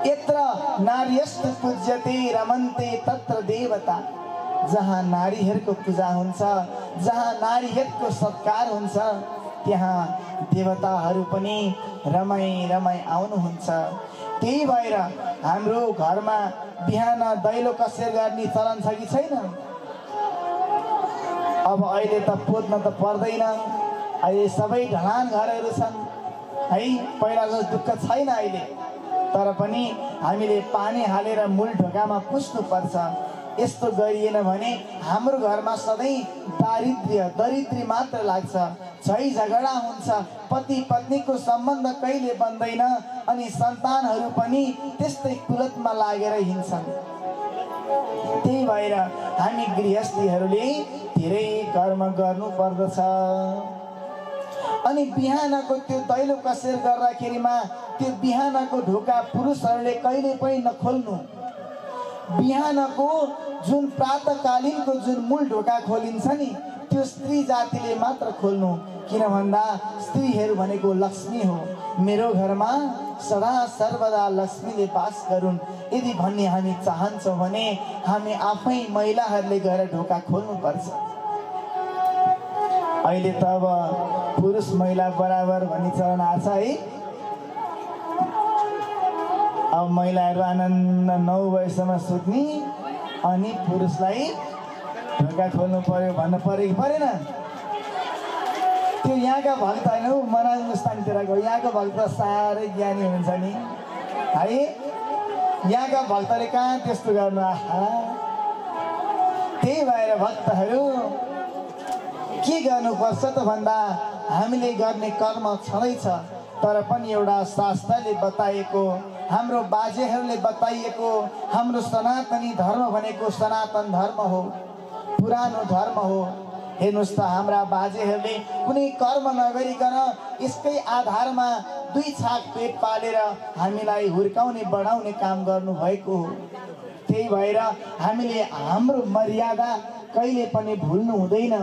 यत्र नार्यस्तु पूज्यते रमन्ते तत्र देवता। जहाँ नारीहरूको पूजा हुन्छ, जहाँ नारीहरूको सत्कार हुन्छ, त्यहाँ देवताहरू पनि रमाई रमाई आउनुहुन्छ। त्यही भएर हाम्रो घरमा बिहान दैलो कसेर गर्ने चलन छ कि छैन? अब अहिले त पोत्न त पर्दैन, अहिले सबै ढलान घरहरू छन् है, पहिला जस्तो दुःख छैन अहिले। तर पनि हामीले पानी हालेर मूल ढोकामा पुस्नुपर्छ। यस्तो गरिएन भने हाम्रो घरमा सधैँ दरिद्री मात्र लाग्छ, झै झगडा हुन्छ, पति पत्नीको सम्बन्ध कहिले बन्दैन, अनि सन्तानहरू पनि त्यस्तै कुलतमा लागेर हिँड्छन्। त्यही भएर हामी गृहस्थीहरूले धेरै कर्म गर्नु पर्दछ। अनि बिहानको त्यो दैलो कसेर गर्दाखेरिमा त्यो बिहानको ढोका पुरुषहरूले कहिले पनि नखोल्नु। बिहानको जुन प्रातःकालीनको जुन मूल ढोका खोलिन्छ नि, त्यो स्त्री जातिले मात्र खोल्नु। किन भन्दा स्त्रीहरू भनेको लक्ष्मी हो, मेरो घरमा सदा सर्वदा लक्ष्मीले बास गरून् यदि भन्ने हामी चाहन्छौँ भने हामी आफै महिलाहरूले गएर ढोका खोल्नुपर्छ। अहिले त अब पुरुष महिला बराबर भन्ने चलन आएको छ है। अब महिलाहरू आनन्द 9 बजेसम्म सुत्ने, अनि पुरुषलाई ढोका खोल्नु पर्यो भन्नु पर्यो कि परेन? त्यो यहाँका भक्त होइन हौ, मनाङ मुस्ताङतिरको यहाँको भक्त साह्रै ज्ञानी हुन्छ नि है। यहाँका भक्तले कहाँ त्यस्तो गर्नु? आहा, त्यही भएर भक्तहरू के गर्नुपर्छ त भन्दा हामीले गर्ने कर्म छँदैछ, तर पनि एउटा शास्त्रले बताएको, हाम्रो बाजेहरूले बताइएको, हाम्रो सनातनी धर्म भनेको सनातन धर्म हो, पुरानो धर्म हो। हेर्नुहोस् त, हाम्रा बाजेहरूले कुनै कर्म नगरिकन यसकै आधारमा 2 छाक पेट पालेर हामीलाई हुर्काउने बढाउने काम गर्नुभएको हो। त्यही भएर हामीले हाम्रो मर्यादा कहिले पनि भुल्नु हुँदैन।